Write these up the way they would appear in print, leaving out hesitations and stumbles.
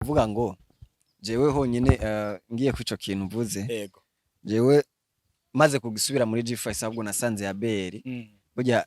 Kuvuga ngo jewe honyine, ngiye ku ico kintu mvuze, jewe maze kugisubira muri G5, ahubwo nasanze ya Beri burya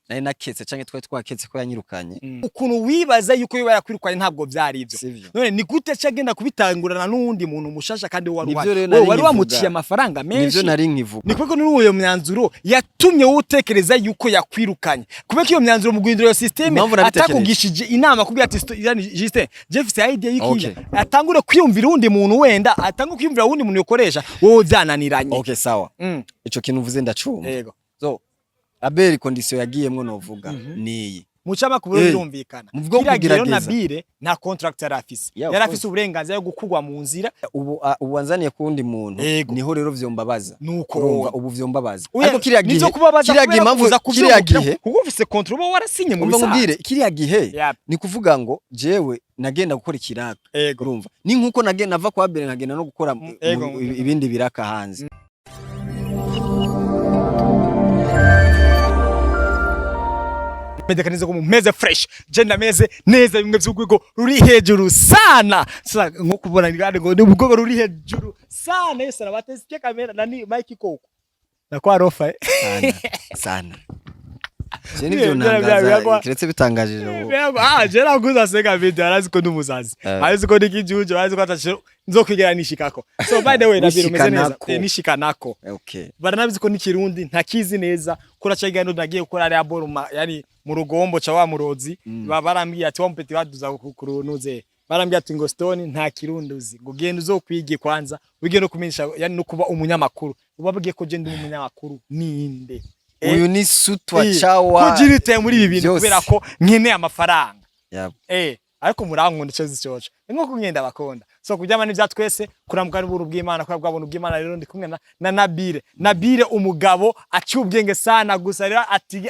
nari naketse, canke twari twaketse ko yanyirukanye. Ukuntu wibaza yuko yoba yakwirukanye, ntabwo vyari ivyo. Sivyo. None ni gute ca agenda kubitangurana n'uwundi muntu mushasha kandi wari Nivyo uhari? rero Wowe nari wari nkivuga. wamuciye amafaranga Nivyo menshi. nari nkivuga. Ni kuko n'uwo myanzuro yatumye wowe utekereza yuko yakwirukanye, kubera ko iyo myanzuro mu guhindura iyo système Impamvu nabitekereje. atakugishije inama, kubwira ati: "Yani Justin, Jeff se idea y'ikiya." Atangure kwiyumvira uwundi muntu, wenda atangure kwiyumvira uwundi muntu yokoresha, wowe byananiranye. Okay, sawa. Ico kintu uvuze ndacumva. So Abel, condition yagiyemwo novuga niyi. Mucamakuru, birumvikana. Mu bwo Kiriya gihe rero kugerageza. Nabire nta contract yari afise. Yeah, of Yari afise course. uburenganzira bwo gukurwa mu nzira. Ubu ubu wanzaniye kuwundi muntu, niho rero vyombabaza. Nuko Urumva, ubu vyombabaza. Oya, Ariko kiriya gihe nizo kubabaza kiriya gihe kubera impamvu kuza kiriya kuvyungukira, gihe kuko ufise contrat uba warasinye mu umva bisanzwe. nkubwire, kiriya gihe ni kuvuga ngo jewe nagenda gukora ikiraka. Urumva, ni nkuko nagenda nava kwa Abel nkagenda no gukora ibindi biraka hanze. Meze neza ko mumeze fresh, je ndameze neza bimwe vy'urwego ruri hejuru sana. Sasa nko kubona ni ngo ni urwego ruri hejuru sana. Yesu arabatesikia kamera nani mic koko na kwa rofa, eh. Sana sana, je nivyo ntangaza, kiretse bitangajije ubu. Ah, je nakuza seka video, arazi ko ndi umusazi. Arazi ko ndi kijuju, arazi ko atacho nzokwigera nishikako. So by the way, Nabiro, umeze neza? Nishikanako. Nishikanako. Baranabizi ko n'ikirundi ntakizi neza, kora ca kiganiro nagiye gukora ariya boruma, yani mu rugombo ca wa murozi, barambwiye ati wa mupeti baduza kurunuze, barambwiye ati ngo Stone nta kirundi uzi, ngo genda uzokwige kwanza, wige no kumenyesha, yani no kuba umunyamakuru. Ubabwiye ko je ndi umunyamakuru ninde? Uyu ni sutwa chawa. Kugira ite muri ibi bintu Vyose. kubera ko nkeneye amafaranga. Ariko murankunda ico zicoco, ni nko kugenda bakunda. So kuryama n'ivya twese, kuramuka n'uburu bw'Imana, kubera bwabuntu bw'Imana. Rero ndi kumwe na Nabire. Nabire umugabo aciye ubwenge sana, gusa rero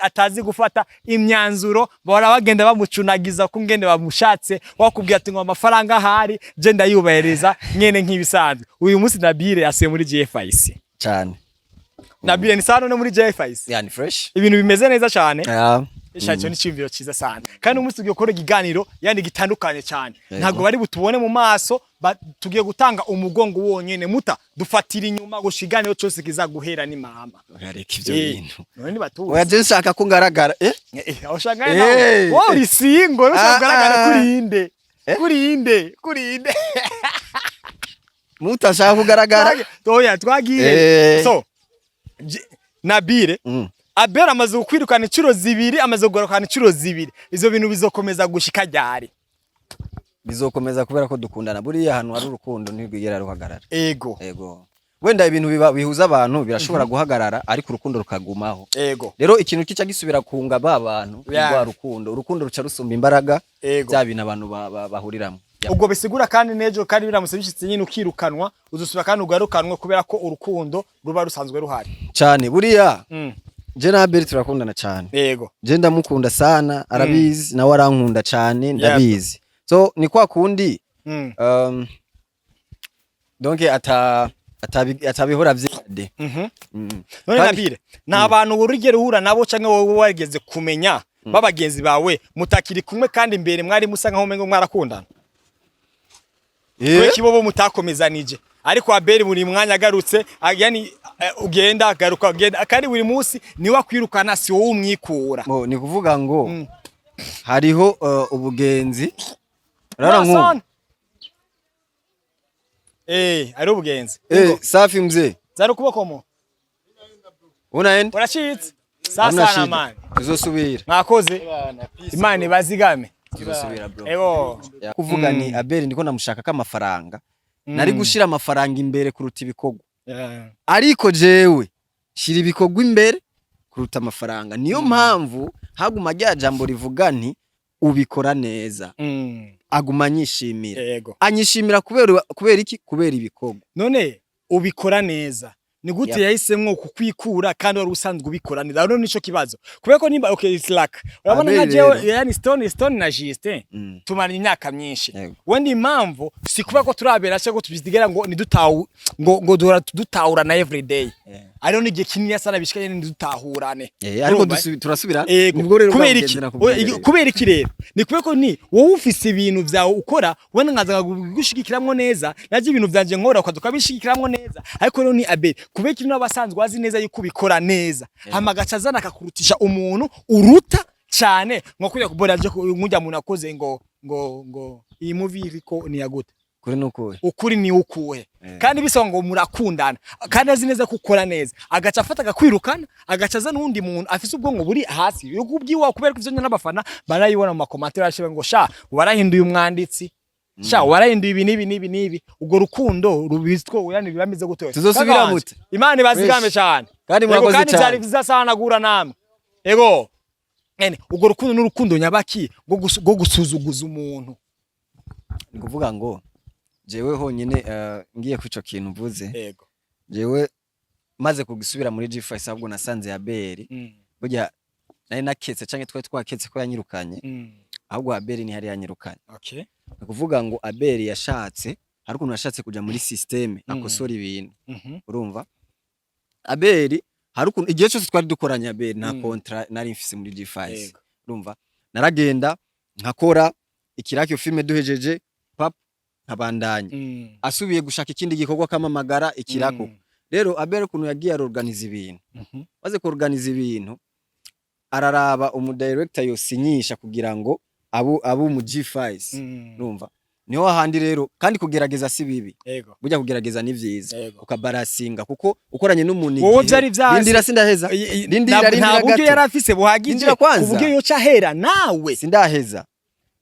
atazi gufata imyanzuro. Bahora bagenda bamucunagiza ko ngende bamushatse, wakubwira ati ngo amafaranga ahari je ndayubahiriza nyene nk'ibisanzwe. Uyu munsi Nabire yasuye muri GFIC. Cyane. Nabire, ni sawa no muri GFIC? Yani fresh. Ibintu bimeze neza cyane. Yeah. Ishacho ni cyumviro cyiza sana, kandi umunsi tugiye gukora ikiganiro yani gitandukanye cyane. Ntabwo bari butubone mu maso, tugiye gutanga umugongo wonyene, muta dufatira inyuma gushika ikiganiro cyose kizaguhera ni mama. Reka ivyo bintu. None nibatuzi. Oya, je nshaka ko ngaragara, eh. Aho ushaka nawe, wowe uri single, ushaka kugaragara kuri inde? Kuri inde? Kuri inde? Mutashaka kugaragara. Oya, twagiye. So Nabire, Abel amaze kukwirukana inshuro zibiri, amaze kugarukana inshuro zibiri. Ivyo bintu bizokomeza gushika ryari? Bizokomeza kubera ko dukundana. Buriya ahantu hari urukundo ntirwigera ruhagarara. Ego, wenda ibintu biba bihuza abantu birashobora guhagarara, ariko urukundo rukagumaho. Rero ikintu kica gisubira kunga ba bantu ni rwa rukundo. Urukundo ruca rusumba imbaraga bya bintu abantu bahuriramo. Ubwo bisigura kandi nejo kandi biramutse bishitse nyine ukirukanwa, uzosubira kandi ugarukanwe kubera ko urukundo ruba rusanzwe ruhari. Cyane. Buriya je na Abel turakundana cyane. Je ndamukunda sana, arabizi, nawe arankunda cyane, ndabizi. So ni kwa kundi donc atabihora vyade. None Nabire, ni abantu urigera uhura nabo canke wowe warigeze kumenya b'abagenzi bawe mutakiri kumwe, kandi imbere mwari musa nkaho umengo mwarakundana? Kubera bo mutakomezanije, ariko Abeli buri mwanya agarutse, yani ugenda agaruka, ugenda, kandi buri munsi niwe akwirukana, si wowe umwikura. Mo, ni kuvuga ngo hariho ubugenzi. Urabona nk'ubu Son. Ari ubugenzi. Safi mzee. Zari ukuboko mo. Unaenda? Uracitse. Hamna Sasa na shida. mani. Tuzosubira. Mwakoze. Imana ibazigame. Tuzosubira, bro. Ego. Kuvuga ni Abel ndiko namushaka k'amafaranga. Nari gushira amafaranga imbere kuruta ibikorwa. Ariko jewe shira ibikorwa imbere kuruta amafaranga. Niyo mpamvu haguma rya jambo rivuga nti ubikora neza. Aguma anyishimira. Anyishimira kubera iki? Kubera ibikorwa. None ubikora neza, ni gute yahisemwo kukwikura kandi wari usanzwe ubikora neza? Rero nico kibazo, kubera ko nimba, okay, it's like urabona Abeli nka jewe rero. yani Stone na Justin tumaranye imyaka myinshi. Wenda impamvu si kubera ko turabera cyangwa ko tubizigera ngo nidutawu ngo duhora dutahurana every day. Ariho n'igihe kinini sana bishikanye ntidutahurane. Ariko Urumva? Turasubira. Ego. Nibwo rero Kubera bwa iki? bugenzi nakubwiye Oya, rero. Kubera iki rero? Ni kubera ko ni wowe ufise ibintu vyawe ukora, wenda nkaza gushigikiramwo neza, naje ibintu vyanje nkora ukaza ukabishigikiramwo neza. Ariko rero ni Abel, kubera iki n'abasanzwe bazi neza yuko ubikora neza, hama agaca azana akakurutisha umuntu uruta cane, nko kujya kubora aje nk'urya muntu akoze ngo iyi movie iriko ni ya gute? Kuri nukuhe? Ukuri ni ukuhe? Kandi bisaba ngo murakundana, kandi azi neza ko ukora neza, agaca afata akakwirukana, agaca azana uwundi muntu afise ubwonko buri hasi yo kubyiwa, kubera ko ivyo n'abafana barayibona mu ma commentaires, arashiba ngo sha warahinduye umwanditsi, sha warahinduye ibi n'ibi n'ibi n'ibi. Ubwo rukundo rubitwo yani bimeze gute? Tuzosubira Kaka wanje, mute? Imana ibazigame Fresh. cyane. Kandi Ego, murakoze kandi cyane. byari vyiza sana guhura namwe. Ego ene, ubwo rukundo n'urukundo nyabaki rwo gusuzuguza umuntu? Ni kuvuga ngo jewe honyine, ngiye ku ico kintu mvuze, jewe maze kugisubira muri G5, ahubwo nasanze Abeli, burya nari naketse canke twari twaketse ko yanyirukanye, ahubwo Abeli ntihari yanyirukanye. Ni kuvuga ngo Abeli yashatse, hari ukuntu yashatse kuja muri système akosora ibintu. Urumva, Abeli hari ukuntu igihe cyose twari dukoranye, Abeli nta contrat nari mfise muri G5. Urumva, naragenda nkakora ikiraki, iyo filme duhejeje pap nkabandanya. Asubiye gushaka ikindi gikorwa akamamagara ikirako. Rero Abeli ukuntu yagiye arorganiza ibintu, maze kuorganiza ibintu araraba umu director yosinyisha kugira ngo abu mu G5. Urumva, niho hahandi rero, kandi kugerageza si bibi. Burya kugerageza ni vyiza, ukabarasinga kuko ukoranye n'umuntu Wowe igihe. vyari vyanse. Rindira, sindaheza. Rindira, Nta rindira buryo gato. yari afise buhagije Rindira kwanza. ku buryo yoca ahera nawe. Sindaheza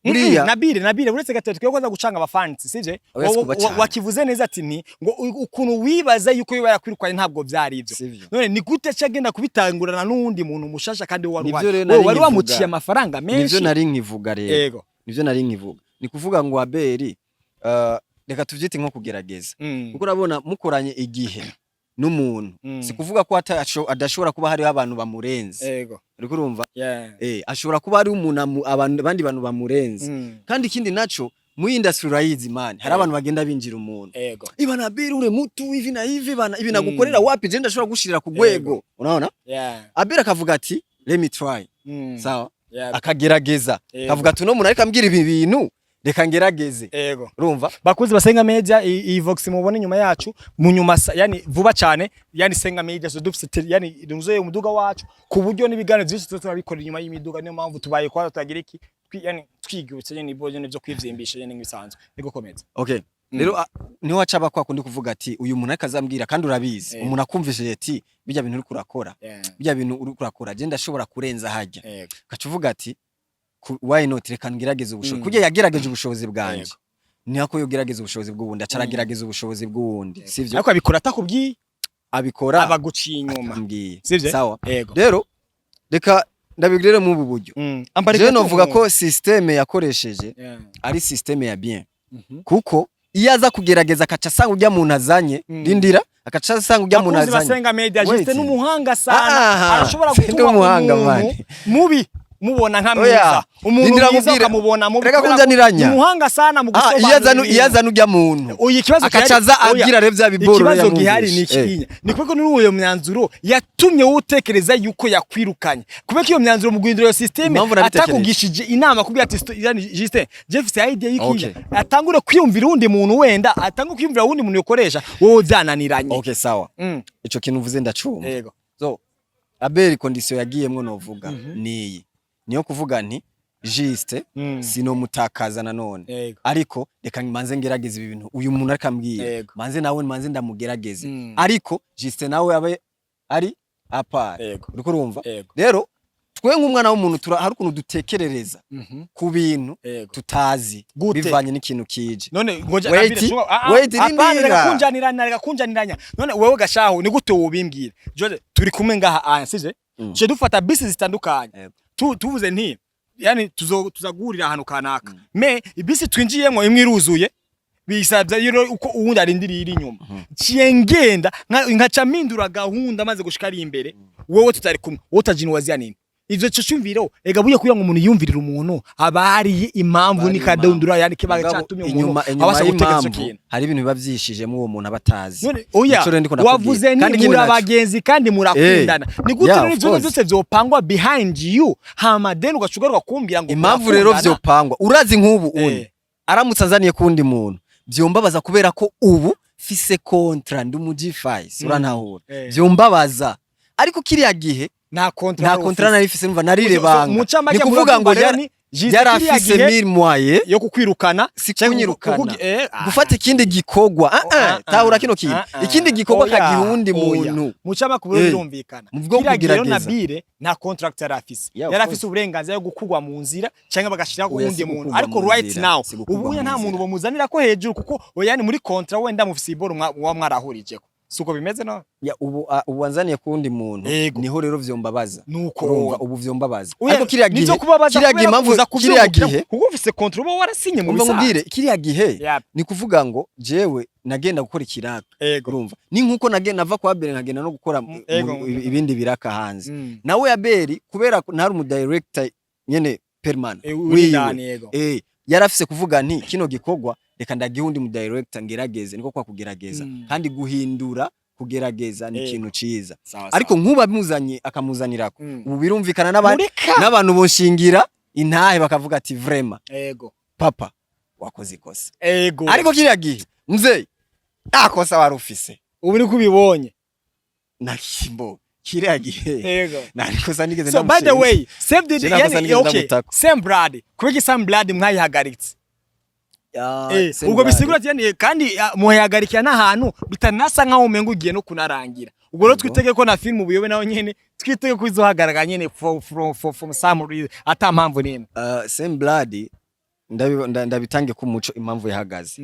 buriya. Nabire, uretse gato twe kwanza gucanga abafansi, sivyo? Oya, sikubacanga. Wakivuze neza ati ni ngo ukuntu wibaza yuko yoba yakwirukanye ntabwo vyari ivyo. Sivyo. None ni gute aca agenda kubitangurana n'uwundi muntu mushasha kandi wari Nivyo uhari? rero Wewe nari wari nkivuga. wamuciye amafaranga Nivyo menshi. nari nkivuga rero. Nivyo nari nkivuga, ni kuvuga ngo Abeli, reka tuvyite nko kugerageza, kuko urabona mukoranye igihe n'umuntu, si kuvuga ko adashobora kuba hariho abantu bamurenze. Uriko urumva? Yeah. Ashobora kuba ari umuntu abandi bantu bamurenze. Kandi ikindi naco, mu industry urayizi man, hari abantu bagenda binjira umuntu. Ibana Abeli ure mutu hivi na hivi bana, ibi nagukorera wapi, je ndashobora gushirira ku rwego, unaona? Yeah. Abeli akavuga ati let me try. Sawa, akagerageza, akavuga ati uno muntu ariko ambwira ibi bintu, reka ngerageze. Urumva? Bakuzi basenga media, iyi vox mubona inyuma yacu mu nyuma yani vuba cyane, yani Senga Media so dufite yani nuzuye umuduga wacu ku buryo n'ibiganiro byinshi tuba turabikora inyuma y'imiduga. Niyo mpamvu tubaye kwa tutagira iki yani twigutse nyene ibo nyene byo kwivyimbisha nyene nk'ibisanzwe. Niko komeza. Okay, rero niho acaba kwa kundi kuvuga ati uyu muntu ariko azambwira, kandi urabizi, umuntu akumvishije ati bijya bintu uriko urakora, bijya bintu uriko urakora, je ndashobora kurenza hajya. Ugaca uvuga ati why not, reka ngerageze ubushobozi. Kurya yagerageje ubushobozi bwanje, nako yogerageza ubushobozi bw'uwundi, aca aragerageza ubushobozi bw'uwundi, sivyo? Ariko abikora atakubwiye. Abikora Abaguciye inyuma. Atambwiye. Sivyo? Sawa. Yego. Rero reka ndabigirire mu ubu buryo. Je novuga ko système yakoresheje ari système ya bien, kuko iyo aza kugerageza akaca asanga ujya muntu azanye, rindira, akaca asanga ujya muntu Bakunzi azanye. basenga media, Wait. Justin n'umuhanga sana. Arashobora Sindi gutuma umuhanga, umuntu man. mubi mubona nka Oya. mwiza, umuntu Rindira mwiza nkubwire. ukamubona mubi, Reka kubera ko kunzaniranya. ni umuhanga sana mu Ah, iyo gusobanura azana, iyo ibintu. azana ujya muntu, Oya, ikibazo akaca gihari, aza oya, abwira rero bya biboro ikibazo gihari ni yamwumvishe. ikinya ni kuko ni uyo myanzuro yatumye wowe utekereza yuko yakwirukanye, kubera ko iyo myanzuro mu guhindura iyo système Impamvu nabitekereje. atakugishije inama kubwira ati yani Justin, Jeff idea y'ikinya, atangure kwiyumvira uwundi muntu, wenda atangure kwiyumvira uwundi muntu yokoresha, wowe byananiranye. Okay, sawa. Ico kintu uvuze ndacumva. So Abeli condition yagiyemwo novuga niyi, niyo kuvuga nti juste sinomutakaza nanone, ariko reka manze ngerageze ibi bintu uyu muntu ariko ambwira, manze nawe manze ndamugerageze, ariko juste nawe abe ari apart. Uriko urumva? Yego. Rero twe nk'umwana w'umuntu hari ukuntu dutekerereza ku bintu tutazi, Gute? bivanye n'ikintu kije. None ngoja Wait, Nabire, wait, apana, rindira. reka kunjaniranya. None wewe gashaho ni gute wobimbwira? Jose, turi kumwe ngaha aya, sivyo? Ce dufata bisi zitandukanye. Tuvuze nti yani tuzaguhurira ahantu kanaka, mais ibisi twinjiyemwo imwe iruzuye, bisabye rero uko uwundi arindiriye iri inyuma. Ciye ngenda nkaca mpindura gahunda maze gushika ari imbere, wowe tutari kumwe, wowe utajini wazia nini? Ivyo cyo cyumviro ega buye kugira ngo umuntu yumvirire umuntu, aba hari impamvu Hari n'ikadundura, yani kiba Mugabo cyatumye umuntu inyuma abasha gutekereza ico y'impamvu kintu. hari ibintu biba vyishijemo uwo muntu aba atazi. None oya, Nico rero ndiko ndakubwira. wavuze ni Kandi ikindi muri naco- abagenzi kandi murakundana, ni gute Yeah, rero of ivyo course. byose vyopangwa behind you, hama then ugaca kumbwira ngo Impamvu rero murakundana? vyopangwa, urazi nk'ubu uni aramutse anzaniye kundi muntu, vyombabaza kubera ko ubu fise contrat, ndi umu G5, urantahura? Vyombabaza, ariko kiriya gihe Nta contrat nta wari contrat ufise. nari fise, numva narire banga. Mu ncamake Ni kuvuga ngo murabyumva rero ni juste yari kiriya afise gihe mille moyens yo kukwirukana si canke kunyirukana, gufata ikindi gikorwa. Tahura kino kintu, ikindi gikorwa kagiha uwundi muntu. Mu ncamake ubu birumvikana. Mu bwo Kiriya gihe rero kugerageza. Nabire nta contract yari afise, Yeah, of yari afise course. uburenganzira yo gukurwa mu nzira canke bagashiraho Oya, uwundi si muntu, gukurwa ariko mu right nzira, now si gukurwa ubu mu nta muntu nzira. bamuzanira ko hejuru, kuko oya ni muri contrat, wenda mufise iboro muba mwarahurijeko, suko bimeze no? Ya, ubu wanzaniye kuwundi muntu, niho rero vyombabaza. Nuko Urumva, ubu vyombabaza, Oya, ariko kiriya gihe nivyo kubabaza kiriya gihe kubera impamvu kuza kiriya kuvyungukira, gihe kuko ufise contrat uba warasinye mu umva bisanzwe. nkubwire, kiriya gihe ni kuvuga ngo jewe nagenda gukora ikiraka, urumva, ni nkuko nagenda nava kwa Abeli nkagenda no gukora ibindi biraka hanze. Nawe Abeli, kubera ko ntari umu director nyene permanent Uri wiwe, indani, yego. Yari afise kuvuga nti kino gikorwa reka ndagihe undi mu director ngerageze, niko kwa kugerageza. Kandi guhindura, kugerageza ni ikintu ciza. Sawa, Ariko nkuba muzanye akamuzanirako, ubu birumvikana n'abandi Mureka. n'abantu bonshingira intahe bakavuga ati vraiment, papa wakoze ikosa. Ariko kiriya gihe, mzee, nta kosa wari ufise. Ubu niko ubibonye. Na kimbo kiriya gihe nta kosa nigeze So by the ndamushinja. way, save the Je nakosa yani, nigeze okay, ndamutako. Same Blood, kubera Same Blood mwayihagaritse? Same Ubwo Blood. bisigura ati yani kandi muhayagarikiye n'ahantu bitanasa nkaho umenga ugiye no kunarangira. Ubwo rero twitege ko na film ubuyobe nayo nyene, twitege ko izohagarara nyene for some reason, ata mpamvu n'imwe. Same Blood, ndabitange ku muco impamvu yahagaze.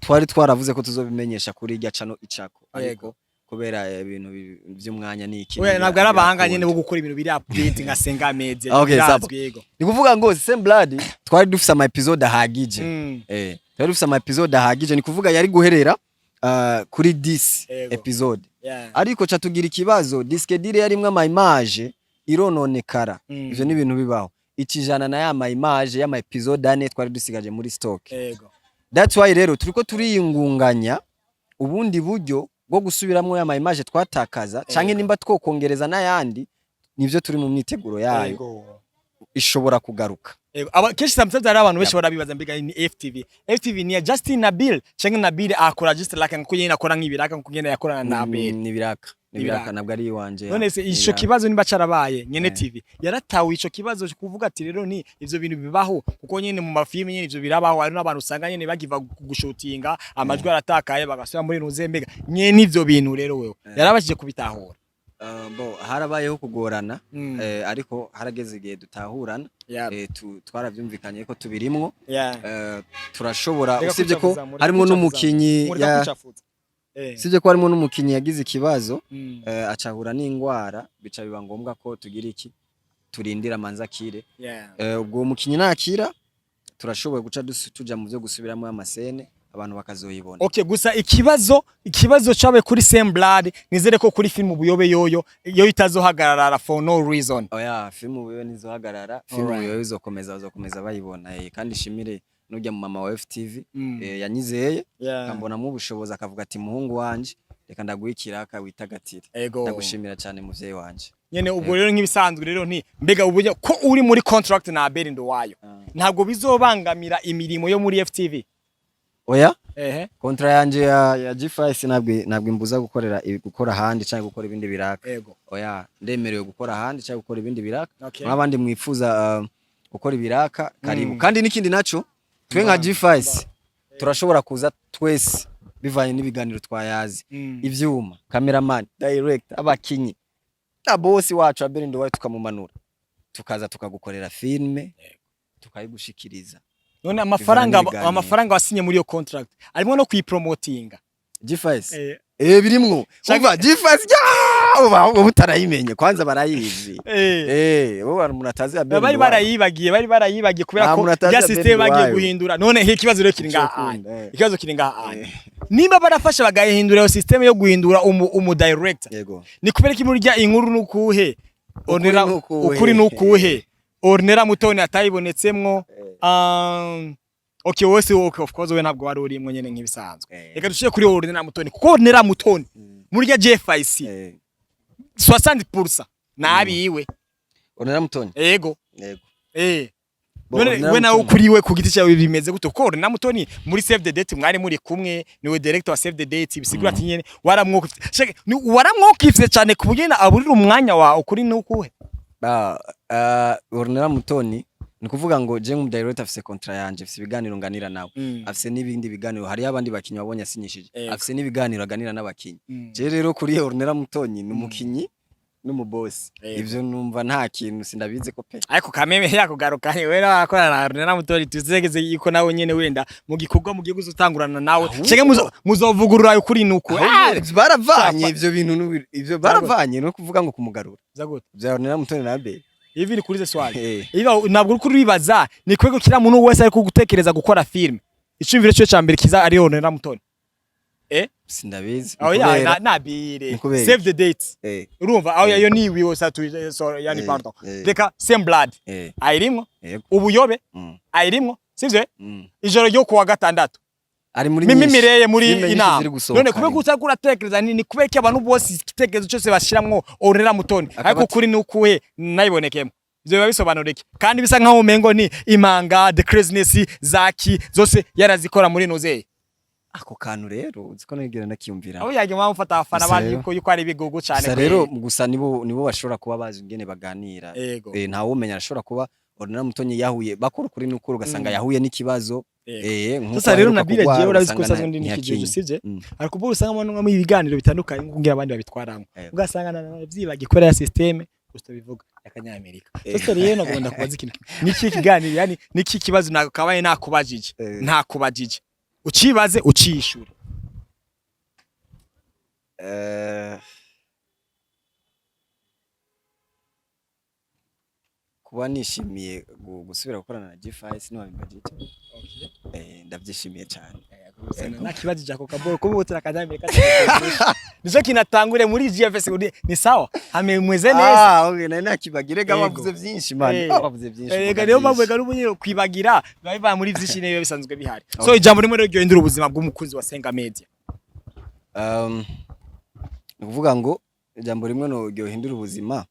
Twari twaravuze ko tuzobimenyesha kuri irya cano icako, ariko kubera ibintu vy'umwanya n'iki Oya, ntabwo ari abahanga nyene bo gukora ibintu biri update nka Senga Media. Okay, birazwi, sawa. Yego. Ni kuvuga ngo Same Blood twari dufise ama episode ahagije. Twari dufise ama episode ahagije, ni kuvuga yari guherera kuri 10 episode. Ariko ca tugira ikibazo, disque dur yarimwo ama image irononekara. Ivyo ni ibintu bibaho. Ikijana na ya ma image y'ama episode ane twari dusigaje muri stock. That's why rero turiko turiyungunganya ubundi buryo bwo gusubiramwo ya ma image twatakaza, canke nimba twokongereza n'ayandi, nivyo turi mu myiteguro yayo. Ishobora kugaruka. Ego. Aba kenshi sometimes hari abantu benshi barabibaza, mbega ni FTV? FTV ni ya Justin Nabil canke Nabil akora just like nkuko nyene akora nk'ibiraka, nkuko nyene yakorana na Abel? Ni biraka, ni Ibiraka. biraka, ntabwo ari iwanje. None se Ni ico ibiraka. kibazo niba carabaye, nyene TV yaratawe ico kibazo cyo kuvuga ati rero ni ivyo bintu bibaho, kuko nyene mu mafilme nyene ivyo birabaho, hari n'abantu usanga nyene bagiva gushutinga amajwi aratakaye bagasubira muri nuze. Mbega nyene ivyo bintu rero wewe yarabashije kubitahura? Bo harabayeho kugorana, ariko harageze igihe dutahurana. Twaravyumvikanye ko tubirimwo. Turashobora Reka usibye ko kwicafuza, mureka harimwo kwicafuza. n'umukinyi Mureka kwicafuza. Usibye ko harimo n'umukinyi yagize ikibazo, acahura n'ingwara, bica biba ngombwa ko tugira iki, turindira manza akire. Ubwo uwo mukinyi nakira, turashoboye guca tuja mu vyo gusubiramo ama scènes, abantu bakazoyibona. Okay, gusa ikibazo cabaye kuri Same Blood, nizere ko kuri film ubuyobe yoyo yo itazohagarara for no reason. Oya, filmu ubuyobe ntizohagarara, filmu ubuyobe izokomeza, bazokomeza bayibona. Kandi ishimire n'urya mu mama wa FTV, yanyizeye, akambonamo ubushobozi, akavuga ati muhungu wanje, reka ndaguhe ikiraka witagatire. Ndagushimira cyane, muvyeyi wanje. Nyene ubwo rero nk'ibisanzwe rero nti mbega uburyo ko uri muri contract na Abel Nduwayo, ntabwo bizobangamira imirimo yo muri FTV? Oya, contrat yanje ya G5 ntabwo imbuza gukorera gukora ahandi cyangwa gukora ibindi biraka. Oya, ndemerewe gukora ahandi cyangwa gukora ibindi biraka. N'abandi mwifuza gukora ibiraka, karibu. Kandi n'ikindi naco, twe nka G5 turashobora kuza twese bivanye n'ibiganiro twayazi, ivyuma, cameraman, director, abakinyi na bosi wacu Abel Nduwayo, tukamumanura tukaza tukagukorera filme tukayigushikiriza. None amafaranga n'ibiganiro. amafaranga wasinye muri iyo contract arimo no kuyipromotinga? G5 birimwo. Umva, G5 ya uba uba utarayimenye, kwanza barayizi. Bo umuntu atazi Abel Bari Nduwayo. barayibagiye, bari barayibagiye kubera Nta ko muntu atazi rya Abel system bagiye Nduwayo. guhindura. None ikibazo rero kiri ngaha, Icyo ukunda. ikibazo kiri ngaha, nimba barafasha bagahindura iyo system yo guhindura umu director, ni kubera ko murya inkuru nukuhe Ornella, Ukuri nukuhe. Ukuri nukuhe Ornella Mutoni atayibonetsemwo? Okay, wese, okay, of course we ntabwo wari urimwo nyene nk'ibisanzwe. Reka dushire kuri Ornella Mutoni, kuko Ornella Mutoni muri rya GFIC 60% nabiwe. Ornella Mutoni. Ego. Yego. Bo, None Ornella we nawe Mutoni. kuri we ku giti cyawe bimeze gute? Kuko Ornella Mutoni muri Save the Date mwari muri kumwe, niwe director wa Save the Date, bisigura ati nyene waramwokifye. Waramwokifye cyane ku buryo aburira umwanya wa Ukuri nukuhe. Ba, Ornella Mutoni ni kuvuga ngo je nk'umudirector afise contrat yanje, afise ibiganiro nganira nawe, afise n'ibindi biganiro, hariyo abandi bakinyi wabonye asinyishije, afise n'ibiganiro aganira n'abakinyi. Je rero kuri Ornella Mutoni ni umukinyi n'umubosi. Ivyo numva nta kintu sindabizi ko pe. Ariko kameme yakugarukanye, we akorana na Ornella Mutoni, tuzegeze yuko nawe nyene wenda mu gikorwa mugiye kuzotangurana nawe Ahubwo- cenge muzovugurura Ukuri nukuhe. Ahubwo baravanye Chapa. ivyo bintu ivyo baravanye no kuvuga ngo kumugarura Zagute? vya Ornella Mutoni na Abel. Ivi ni kurize swali. Eh. Iba ntabwo uri kuribaza ni kwego kila muntu wese ari kugutekereza gukora film, icumviro cyo cyambere kiza ari Ornella Mutoni. Sindabizi. Aho ya Kubera- na nabire Ni kubera Save the Date. Urumva aho yo ni wiwe satu, sorry, yani pardon. Reka Same Blood ayirimwo. Yego. Ubuyobe ayirimwo, sivyo? Ijoro ryo kuwa gatandatu. Ari muri Mimi nyinshi. Mireye muri Filime nyinshi inama. ziri gusohoka None kubera arimo. ko uratekereza ni kubera ko abantu bose igitekerezo cyose bashiramwo Ornella Mutoni, ariko ati- kuri ni ukuhe nayibonekemo, ivyo biba bisobanura iki? Kandi bisa nkaho umengo ni imanga the craziness zaki zose yarazikora muri nozeye. Ako kantu rero uzi ko nigera nakiyumvira. Aho yagiye mpamvu mfata abafana Gusa bandi rero- yuko ari ibigugu cyane. Gusa rero gusa nibo bashobora kuba bazi ingene baganira. Yego. Nta wumenya, arashobora kuba Ornella Mutoni yahuye bakora Ukuri n'Ukuri, ugasanga yahuye n'ikibazo. Yego. Nkuko Sasa rero aheruka Nabire, kugwara, jewe urabizi ko ugasanga usanzwe ndi n'ikijiji, ntiyakinye. sivyo? Mm. Ariko ubu usanga mu ibiganiro bitandukanye nk'uko abandi babitwaramwo, ugasanga navyibagiye kubera ya système gusa bivuga y'akanyamerika. Sasa rero nagomba kubaza ikintu kimwe. Niki kiganiro, yani niki kibazo nakabaye nakubajije, ntakubajije, ucibaze ucishure? Kuba nishimiye gusubira gukorana na G5 niwabimbajije. Ndabyishimiye cyane. Nakibajije ako kaboro kuba utira akanyamerika, nico kinatangure muri GFS ni sawa, hamemweze neza. Ah, okay, nari nakibagire ga. Yego. Bavuze byinshi man. Ah, bavuze byinshi. Ega Uvuga niyo mpamvu byinshi. ega n'ubu kwibagira biba biva muri byinshi niyo bisanzwe bihari. So ijambo rimwe rero ryohindura ubuzima bw'umukunzi wa Senga Media. Ni ukuvuga ngo ijambo rimwe no ryohindura ubuzima: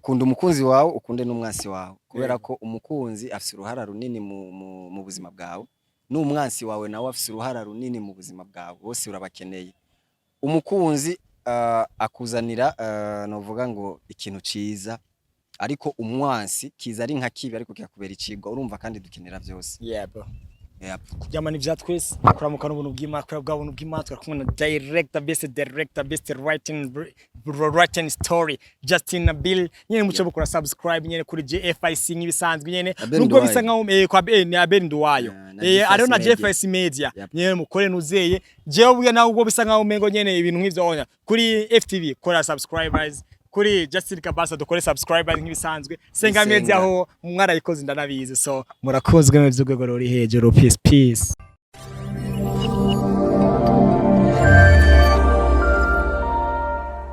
kunda umukunzi wawe, ukunde n'umwansi wawe, kubera ko umukunzi afise uruhara runini mu buzima bwawe, n'umwansi wawe nawe afise uruhara runini mu buzima bwawe. Bose urabakeneye. Umukunzi akuzanira, novuga ngo ikintu ciza, ariko umwansi kiza ari nka kibi, ariko kikakubera icigwa. Urumva kandi dukenera byose. Yeah, bro. Yep. Kuryamana ibya twese, kuramuka n'ubuntu bw'Imana, kubera bwa buntu bw'Imana. Twari kumwe na director, best director, best writing story, Justin Nabil nyene. Muco bukora subscribe nyene kuri JFIC nk'ibisanzwe nyene. Abel Nubwo Nduwayo. bisa nkaho kwa ni Abel Nduwayo. Na Eh, GFS ariho na Media. JFIC Media. Yep. Nyene mukore nuzeye jewe bwe nawe ubwo bisa nkaho umengo nyene ibintu nk'ivyo onya kuri FTV kora subscribers, kuri Justin Kabasa dukore subscribers nk'ibisanzwe. Senga Senga. Media ho mwarayikoze ndanabizi, so murakozwe mu by'urwego ruri hejuru. Peace, peace.